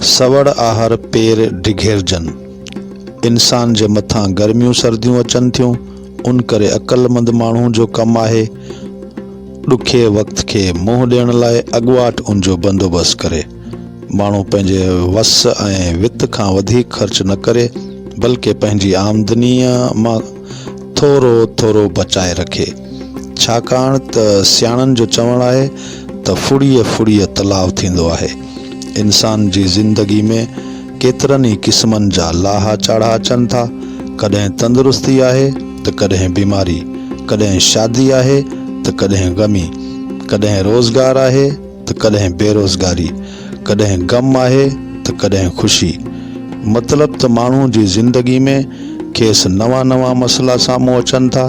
سوڙ آهر پير ڊگهيرجن. انسان جي مٿان گرميون سرديون اچن ٿيون، ان ڪري عقلمند ماڻهو جو ڪم آهي ڏکئي وقت کي منهن ڏيڻ لاء اڳواٽ ان جو بندوبست ڪري. ماڻهو پنهنجي وس ۽ وت کان وڌيڪ خرچ نه ڪري، بلڪه پنهنجي آمدنيء مان ٿورو ٿورو بچائي رکي. ڇاڪاڻ ته سياڻن جو چوڻ آهي ته ڦڙيء ڦڙيء تلاء ٿيندو آهي. انسان جي زندگي ۾ ڪيترن ئي قسمن جا لاها چاڙها اچن ٿا. ڪڏهن تندرستي آهي ته ڪڏهن بيماري، ڪڏهن شادي آهي ته ڪڏهن غمي، ڪڏهن روزگار آهي ته ڪڏهن بيروزگاري، ڪڏهن غم آهي ته ڪڏهن خوشي. مطلب ته ماڻهو جي زندگي ۾ کيس نوان نوان مسئلا سامهون اچن ٿا،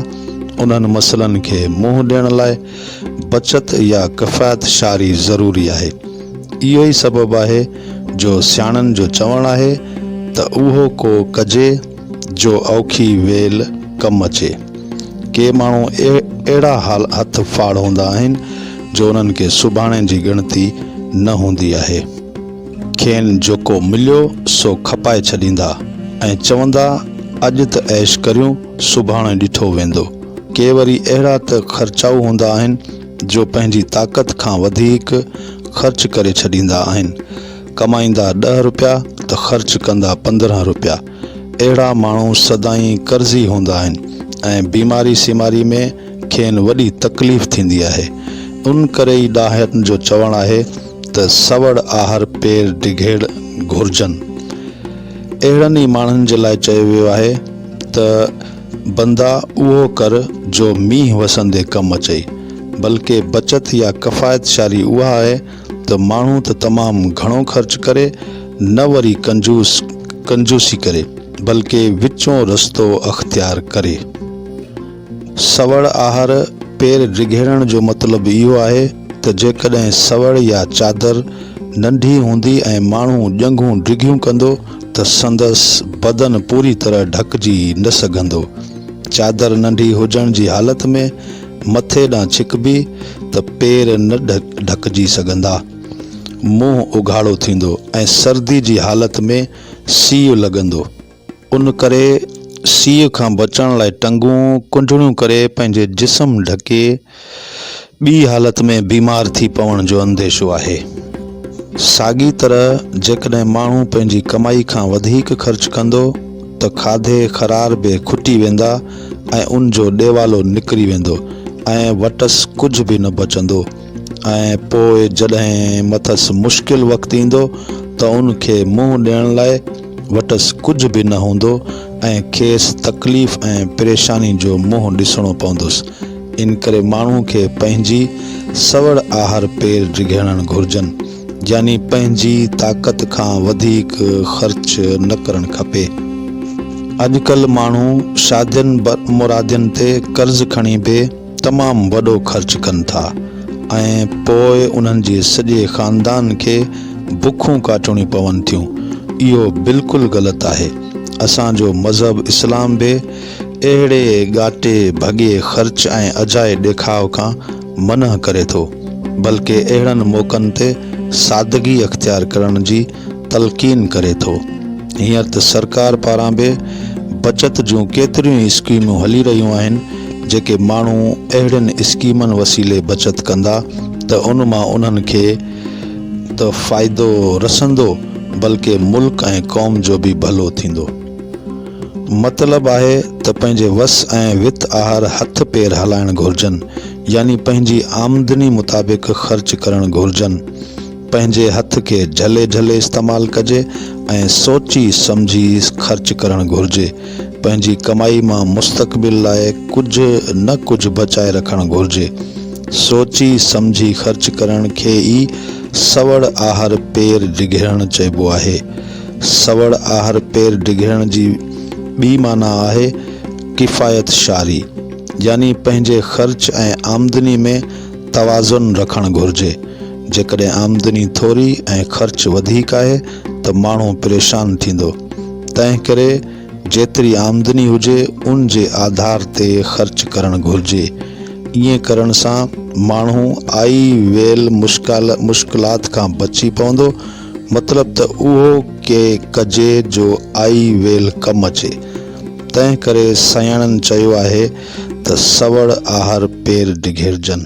انهن مسئلن کي منهن ڏيڻ لاء بچت يا ڪفايت شعاري ضروري آهي. اهو ئي سبب آهي جو سياڻن جو چوڻ آهي ته اهو ڪو ڪجي جو اوکي ويل ڪم اچي. ڪي ماڻهو اهڙا هٿ ڦاڙ هوندا آهن جو انهن کي سڀاڻي جي ڳڻتي نه هوندي آهي. کين جيڪو مليو سو کپائي ڇڏيندا ۽ چوندا اڄ ته عيش ڪريون سڀاڻي ڏٺو ويندو. ڪي وري اهڙا ته خرچائو هوندا آهن جو پنهنجي طاقت کان وڌيڪ خرچ ڪري ڇڏيندا آهن. ڪمائيندا ڏهه روپيا ته خرچ ڪندا 15 روپيا. اهڙا ماڻهو سدائين قرضي هوندا آهن ۽ بيماري سيماري ۾ کين وڏي تڪليف ٿيندي آهي. ان ڪري ئي ڏاهن جو چوڻ آهي ته سوڙ آهر پير ڊگهيڙ گهرجن. اهڙن ئي ماڻهن جي لاء چيو ويو آهي ته بندا اهو ڪر جو مينهن وسندي ڪم اچئي. بلڪه بچت يا ڪفايت شعاري اها آهي ته ماڻهو ته تمام گهڻو خرچ ڪري نه وري ڪنجوس ڪنجوسي ڪري بلڪه وچون رستو اختيار ڪري. سوڙ آهر پير ڊگهيڙڻ جو مطلب اهو آهي ته جيڪڏهن سوڙ يا چادر ننڍي هوندي ۽ ماڻهو ڄنگهون ڊگهيون ڪندو ته سندس بدن پوري طرح ڍڪجي نه سگهندو. چادر ننڍي هجڻ جي حالت ۾ مٿي ڏانهن ڇڪبي ته پير نه ڍڪجي سگهندا. منهن اگهاڙو ٿيندو ۽ سردي جي حالت ۾ سيء لڳندو. ان ڪري سيء کان بچڻ لاء ٽنگون ڪنڊڻيون ڪري پنهنجي جسم ڍڪي ٻي حالت ۾ بيمار ٿي پوڻ جو انديشو آهي. ساڳي طرح جيڪڏهن ماڻهو پنهنجي ڪمائي کان وڌيڪ خرچ ڪندو ته کاڌي خرار به کٽي ويندا ۽ ان جو ڏيوالو نڪري ويندو ۽ وٽس ڪجهه به نه بچندو ۽ پوء جڏهن مٿس مشڪل وقت ايندو ته ان کي منهن ڏيڻ لاء وٽس ڪجهه به نه هوندو ۽ کيس تڪليف ۽ پريشاني جو منهن ڏسڻو پوندس. انڪري ماڻهو کي پنهنجي سوڙ آهر پير ڊگهيڙڻ گهرجن، يعني پنهنجي طاقت کان وڌيڪ خرچ نه ڪرڻ کپي. اڄڪلهه ماڻهو شادين مرادين تي قرض کڻي به تمام وڏو خرچ ڪن ٿا ۽ پوء انهن جي سڄي خاندان کي بکون ڪاٽڻيون پون ٿيون. اهو بلڪل غلط آهي. اسان جو مذهب اسلام به اهڙي ڳاٽي ڀڳي خرچ ۽ اجائي ڏيکاء کان منع ڪري ٿو، بلڪه اهڙن موقعن تي سادگي اختيار ڪرڻ جي تلقين ڪري ٿو. هينئر ته سرڪار پاران به بچت جون ڪيتريون ئي اسڪيمون هلي رهيون آهن، جيڪي ماڻهو اهڙين اسڪيمن وسيلي بچت ڪندا ته ان مان انهن کي ته فائدو رسندو بلڪه ملڪ ۽ قوم جو به ڀلو ٿيندو. مطلب آهي ته پنهنجي وس ۽ وت آهر هٿ پير هلائڻ گهرجن، يعني پنهنجي آمدني مطابق خرچ ڪرڻ گهرجن. پنهنجي هٿ کي جهلي جهلي استعمال ڪجي ۽ سوچي سمجهي خرچ ڪرڻ گهرجي. پنهنجي ڪمائي مان مستقبل لاء ڪجهه نه ڪجهه بچائي رکڻ گهرجي. سوچي سمجهي خرچ ڪرڻ کي ئي سوڙ آهر پير ڊگهيڙڻ چئبو آهي. سوڙ آهر پير ڊگهيڙڻ جي ٻي معنيٰ آهي ڪفايت شعاري يعني پنهنجي خرچ ۽ آمدني ۾ توازن رکڻ گهرجي. جيڪڏهن آمدني ٿوري ۽ خرچ وڌيڪ آهي ته ماڻهو پريشان ٿيندو. تنهنڪري جيتري آمدني هجي ان جي آڌار تي خرچ ڪرڻ گهرجي. ائين ڪرڻ سان ماڻهو آئي ويل مشڪلات کان بچي پوندو. مطلب ته اهو ڪي ڪجي جو آئي ويل ڪم اچي. تنهن ڪري سياڻن چيو آهي ته سوڙ آهر پير ڊگهيرجن.